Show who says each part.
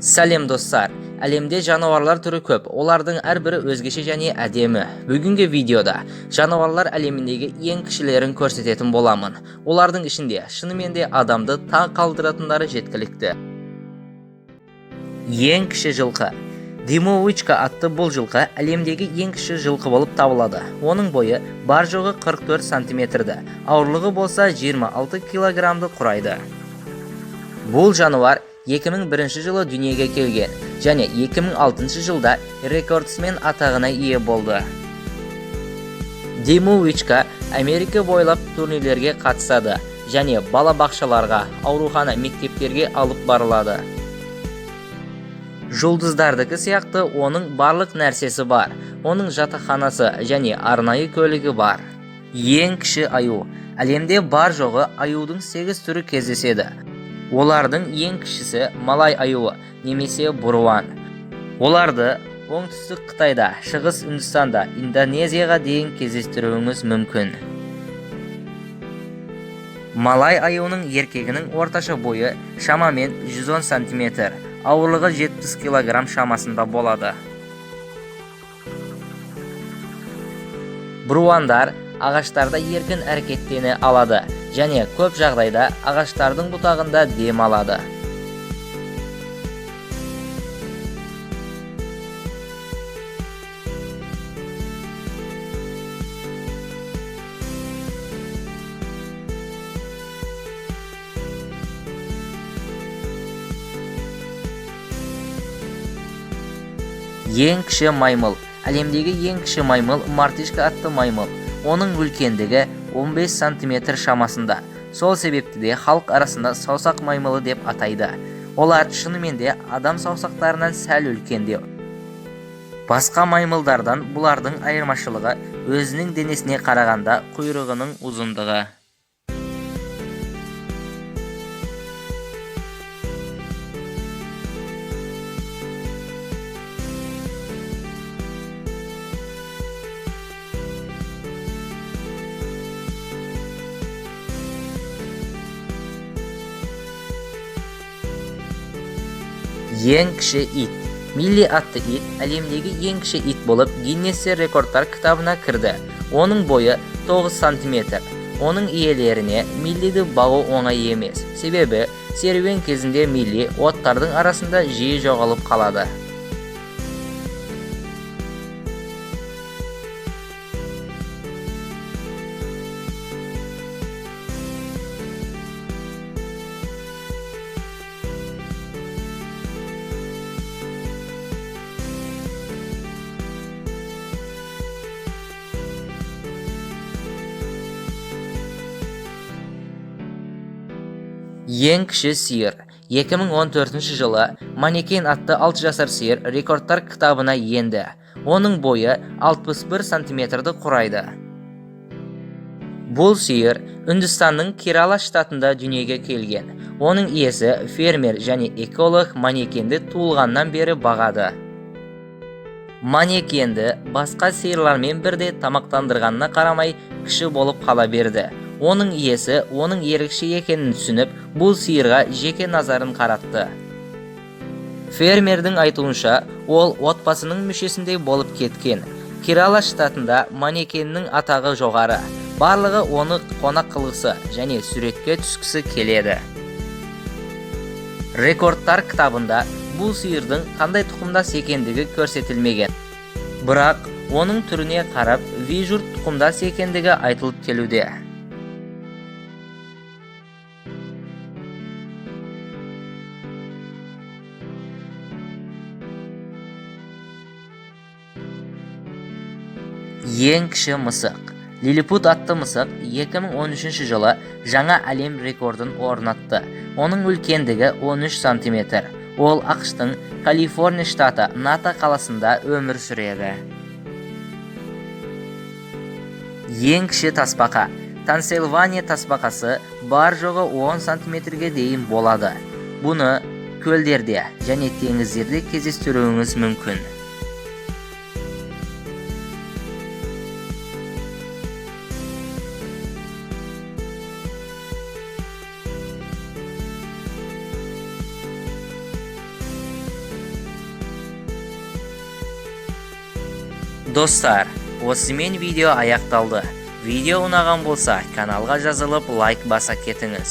Speaker 1: Сәлем достар! Әлемде жануарлар түрі көп, олардың әрбірі өзгеше және әдемі. Бүгінгі видеода жануарлар әлеміндегі ең кішілерін көрсететін боламын. Олардың ішінде шынымен де адамды таң қалдыратындары жеткілікті. Ең кіші жылқы. Дюймовочка атты бұл жылқы әлемдегі ең кіші жылқы болып табылады. Оның бойы бар жоғы 44 сантиметрді, ауырлығы болса 26 килограммды құрайды. Бұл жануар 2001 жылы дүниеге келген және 2006 жылда рекордсмен атағына ие болды. Дюймовочка Америка бойлап турнирлерге қатысады және балабақшаларға, аурухана, мектептерге алып барылады. Жұлдыздардікі сияқты оның барлық нәрсесі бар. Оның жатақханасы және арнайы көлігі бар. Ең кіші аю. Әлемде бар жоғы аюдың 8 түрі кездеседі. Олардың ең кішісі малай аюы немесе буруан. Оларды оңтүстік Қытайда, Шығыс Үндістанда, Индонезияға дейін кездестіруіңіз мүмкін. Малай аюының еркегінің орташа бойы шамамен 110 сантиметр, ауырлығы 70 килограмм шамасында болады. Буруандар ағаштарда еркін әрекеттене алады және көп жағдайда ағаштардың бұтағында дем алады. Ең кіші маймыл. Әлемдегі ең кіші маймыл мартышка атты маймыл. Оның үлкендігі 15 сантиметр шамасында. Сол себепті де халық арасында саусақ маймылы деп атайды. Олар шынымен де адам саусақтарынан сәл үлкендеу. Басқа маймылдардан бұлардың айырмашылығы өзінің денесіне қарағанда құйрығының ұзындығы. Ең кіші ит. Милли атты ит әлемдегі ең кіші ит болып Гиннессе рекордтар кітабына кірді. Оның бойы 9 сантиметр. Оның иелеріне Миллиді бағу оңай емес. Себебі серуен кезінде Милли оттардың арасында жиі жоғалып қалады. Ең кіші сиыр. 2014 жылы Манекен атты 6 жасар сиыр рекордтар кітабына енді. Оның бойы 61 сантиметрді құрайды. Бұл сиыр Үндістанның Керала штатында дүниеге келген. Оның иесі фермер және эколог Манекенді туылғаннан бері бағады. Манекенді басқа сиырлармен бірдей тамақтандырғанына қарамай кіші болып қала берді. Оның иесі оның ерекше екенін түсініп, бұл сиырға жеке назарын қаратты. Фермердің айтуынша, ол отбасының мүшесіндей болып кеткен. Керала штатында манекеннің атағы жоғары. Барлығы оны қонақ қылғысы және суретке түскісі келеді. Рекордтар кітабында бұл сиырдың қандай тұқымдас екендігі көрсетілмеген. Бірақ оның түріне қарап вижур тұқымдас екендігі айтылып келуде. Ең кіші мысық. Лилипут атты мысық 2013 жылы жаңа әлем рекордын орнатты. Оның үлкендігі 13 сантиметр. Ол АҚШ-тың Калифорния штаты Ната қаласында өмір сүреді. Ең кіші тасбақа. Трансильвания тасбақасы бар жоғы 10 сантиметрге дейін болады. Бұны көлдерде және теңіздерде кездестіруіңіз мүмкін. Достар, осымен видео аяқталды. Видео ұнаған болса, каналға жазылып, лайк баса кетіңіз.